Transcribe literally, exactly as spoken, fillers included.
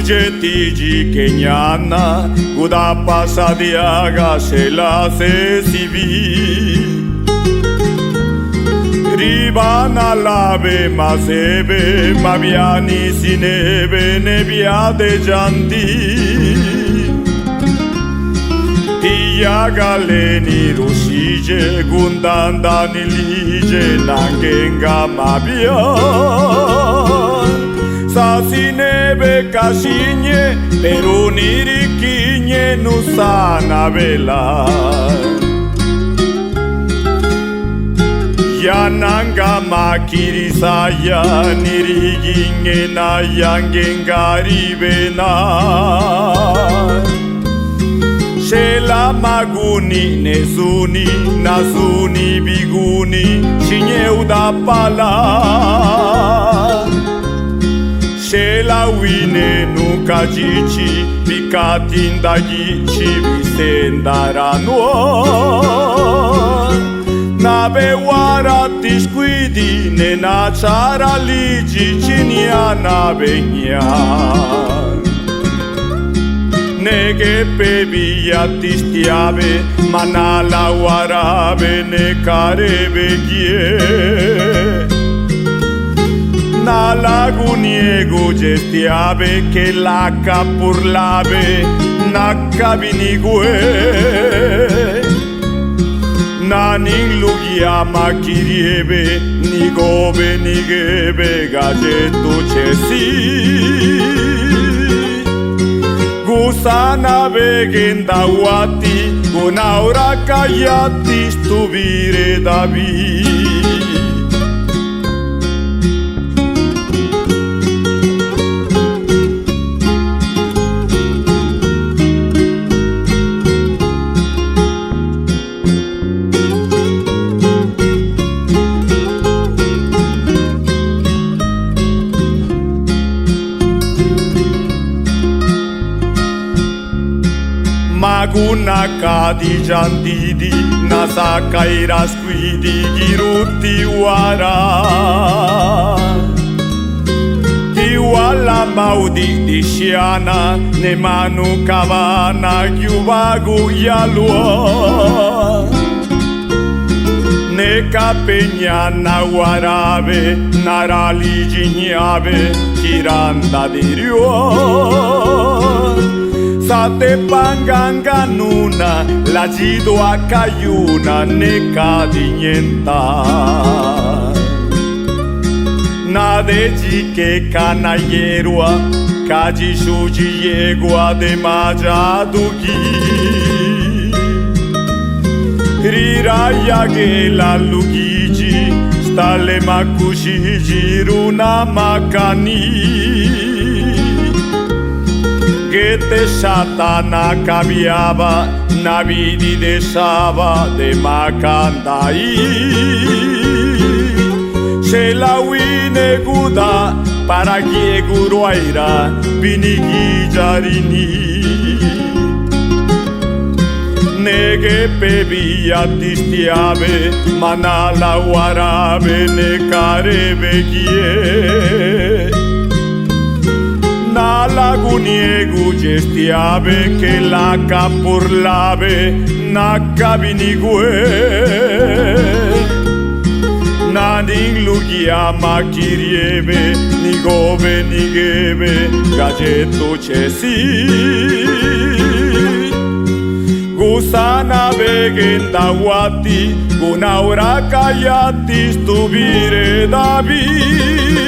Dxeti dxi que ñanna gudapa sadiaga xhe lase sibi. Ribana labe mazebe, ma biani sinebe ne biade dxandi. Ti yaga leni ruxidxe gundanda ni lidxe nanguenga ma bia. Sasinebe ca xiñe, peru ni riquiñe nusanabe laa. Yananga ma quirisaya ni riguiñe nayanguengaribe na. Xela ma guni ne zuni, nazuni biguni xiñeu dapa laa. Xela huine nuca dxichi, bicati ndaguichi bisenda ra nuaa. Nabe huara ti xcuidi ne nachara lidxi chinianabe ña. Negueꞌ peꞌ biyaꞌ ti xtiabe, ma nala huarabe ne carebe guie. Nala guniegu dxe xtiabe que laca pur laabe naca binigüe. Naníꞌ luguiama quiriebe ni gobe ni guebe gadxetu che si. Gusanabe guendahuati gunauraca yati stubire David. Magu nacadi dxandidi, nazaca iras cuidi guiruti huara. Ti huala maudidi xhiana ne manu cabana guiubagu yaluá. Ne ca peñana huarabe nará lidxi ñabe guiranda de riuá. Zatepanganga nuna ladxiduaꞌ cayuna ne cadi ñenta. Nadedxique ca nayeruaꞌ, cadxi xudxi yeguaꞌ de madxadu gui. Riraya guela lu guidxi, stale maꞌ cuxidxi runa maꞌ cani. Guete xhata naca biaba, nabidi de xhaba de maꞌ ca ndai. Xela huine guda para guieegu ruaira bini guidxa riní. Negueꞌ peꞌ biyaꞌ ti xtiabe, ma nala huarabe ne carebe guie. Nala guniegu dxe xtiabe que laca pur laabe naca binigüe. Naníꞌ luguiama quiriebe ni gobe ni guebe gadxetu che si. Gusanabe guendahuati gunauraca yati stubire David.